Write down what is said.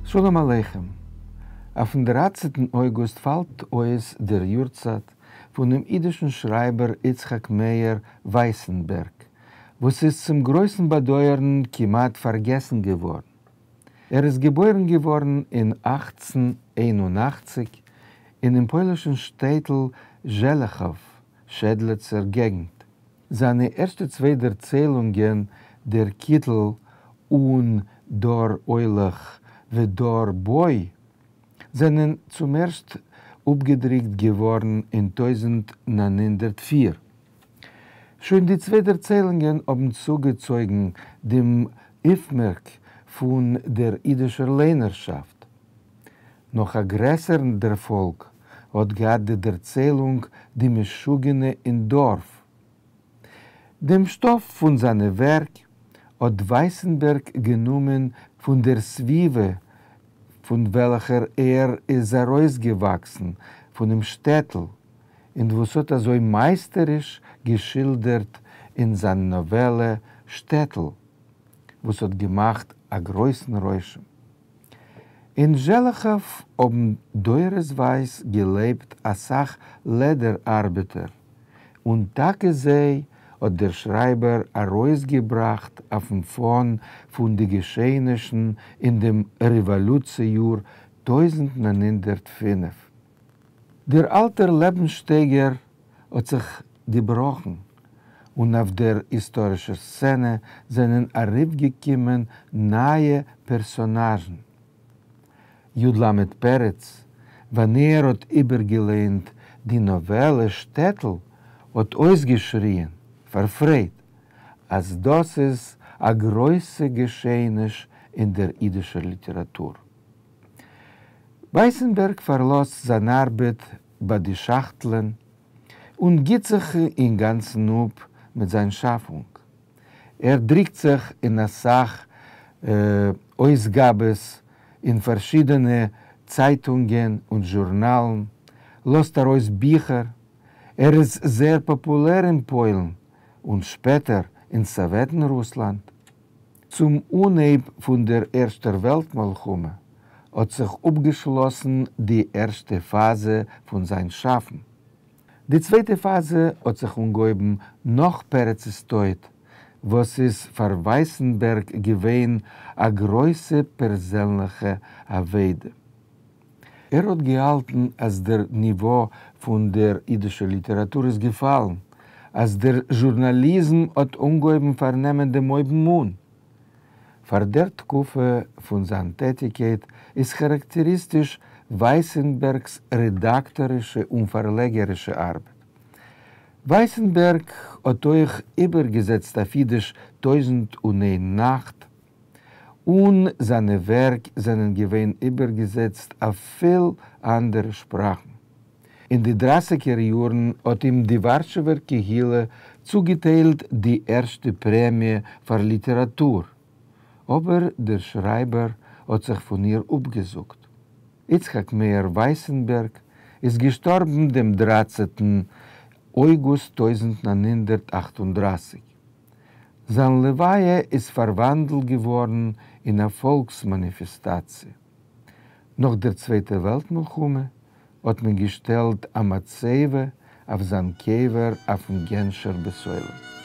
שלום עליכם. אויפן דרייצנטן אויגוסט פאלט אויס דער יארצייט פונעם אידישן שרייבער יצחק מאיר ווייסענבערג, וואס איז צום גרויסן באדויערן כמעט פארגעסן געווארן. ער איז געבוירן געווארן אין 1881 אינעם פוילישן שטעטל זשעלעכאוו, שעדלעצער געגנט. זיינע ערשטע צוויי דערציילונגען דער קיטל און דור הולך ודור בא זענען צום ערשט אפגעדרוקט געווארן אין 1904. שוין די צוויי דערציילונגען האבן צוגעצויגן דעם אויפמערק פון דער אידישער ליינערשאפט. נאך א גרעסערן דערפאלג האט געהאט די דערציילונג די משוגענע אין דארף. דעם שטאף פון זיינע ווערק האט ווייסענבערג גענומען פון דער סביבה פון וועלכער ער איז ארויסגעוואקסן, פונעם שטעטל, און וואס האט אזוי מייסטעריש געשילדערט אין זיין נאוועלע שטעטל, וואס האט געמאכט א גרויסן רושם. אין זשעלעכאוו האבן דורותווייז געלעבט א סך לעדער ארבעטער, און טאקע זיי האט דער שרייבער ארויסגעבראכט אויפן פאן פון די געשעענישן אין דעם רעוואלוציע יאר 1905. דער אלטער לעבנסשטייגער האט זיך געבראכן, און אויף דער היסטארישער סצענע זענען ארויפגעקומען נייע פערסאנאזשן. י. ל. פרץ, ווען ער האט איבערגעלייענט די נאוועלע שטעטל, האט אויסגעשריען פאר פרייד, אז דאס איז א גרויסע געשעעניש אין דער אידישער ליטעראטור. ווייסענבערג פארלאזט זיין ארבעט ביי די שאכטלען און גיט זיך אינגאנצן אפ מיט זיין שאפונג. ער דריקט זיך אין א סך אויסגאבעס אין פארשידענע צייטונגען און זשורנאלן, לאזט ארויס ביכער. ער איז זייער פאפולער אין פוילן און שפעטער אין סאוועטן-רוסלאנד. צום אנהייב פון דער ערשטער וועלט מלחמה האט זיך אפגעשלאסן די ערשטע פאזע פון זיין שאפן. די צווייטע פאזע האט זיך אנגעהויבן נאך פרצ'ס טויט, וואס איז פאר ווייסענבערג געווען א גרויסע פערזענליכע אבידה. ער האט געהאלטן אז דער ניווא פון דער אידישער ליטעראטור איז געפאלן, אז דער זשורנאליזם האט אנגעהויבן פארנעמען דעם אויבן-אן. פאר דער תקופה פון זיין טעטיקייט איז כאראקטעריסטיש ווייסענבערג'ס רעדאקטארישע און פארלעגערישע ארבעט. ווייסענבערג האט אויך איבערגעזעצט אויף אידיש טויזנט און איין נאכט, און זיינע ווערק זענען געווען איבערגעזעצט אויף פיל אנדערע שפראכן. אין די דרייסיגער יארן האט אים די ווארשעווער קהילה צוגעטיילט די ערשטע פרעמיע פאר ליטעראטור, אבער דער שרייבער האט זיך פון איר אפגעזאגט. יצחק מאיר ווייסענבערג איז געשטארבן דעם דרייצנטן אויגוסט 1938. זיין לוויה איז פארוואנדלט געווארן אין א פאלקס מאניפעסטאציע. נאך דער צווייטער וועלט מלחמה האט מען געשטעלט א מצבה אויף זיין קבר אויפן גענשער בית עולם.